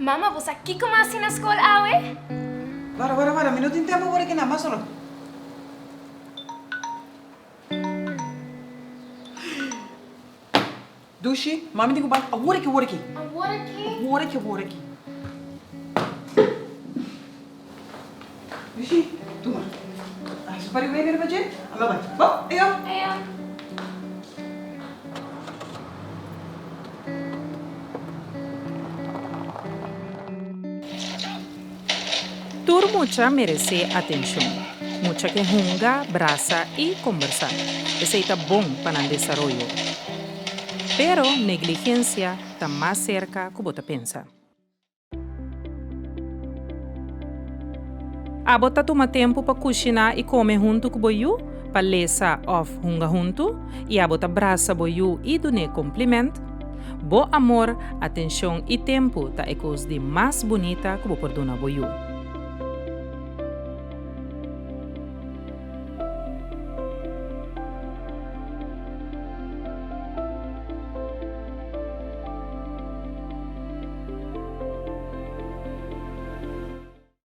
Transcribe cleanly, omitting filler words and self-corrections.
Mama, bo sa kiko mi a hasi na skol awe? Wara, wara, wara, mi no tin tempu por aki na, mas ora. Dushi, mami tin ku bai awor aki, awor aki. Awor aki? Awor aki, awor aki. Dushi, tuma. Hasi pari wega riba dje, anda bai. Bo, eyo. Eyo. Tur mucha meresé atenshon. Mucha ke hunga, brasa i kombersá. Esei ta bon pa nan desaroyo. Pero negligensia ta mas serka ku bo ta pensa. Abo ta tuma tempu pa kushiná i kome huntu ku bo yu, pa lesa òf hunga huntu, i abo ta brasa bo yu i dun'é kompliment? Bo amor, atenshon i tempu ta e kos di mas bunita ku bo por duna bo yu.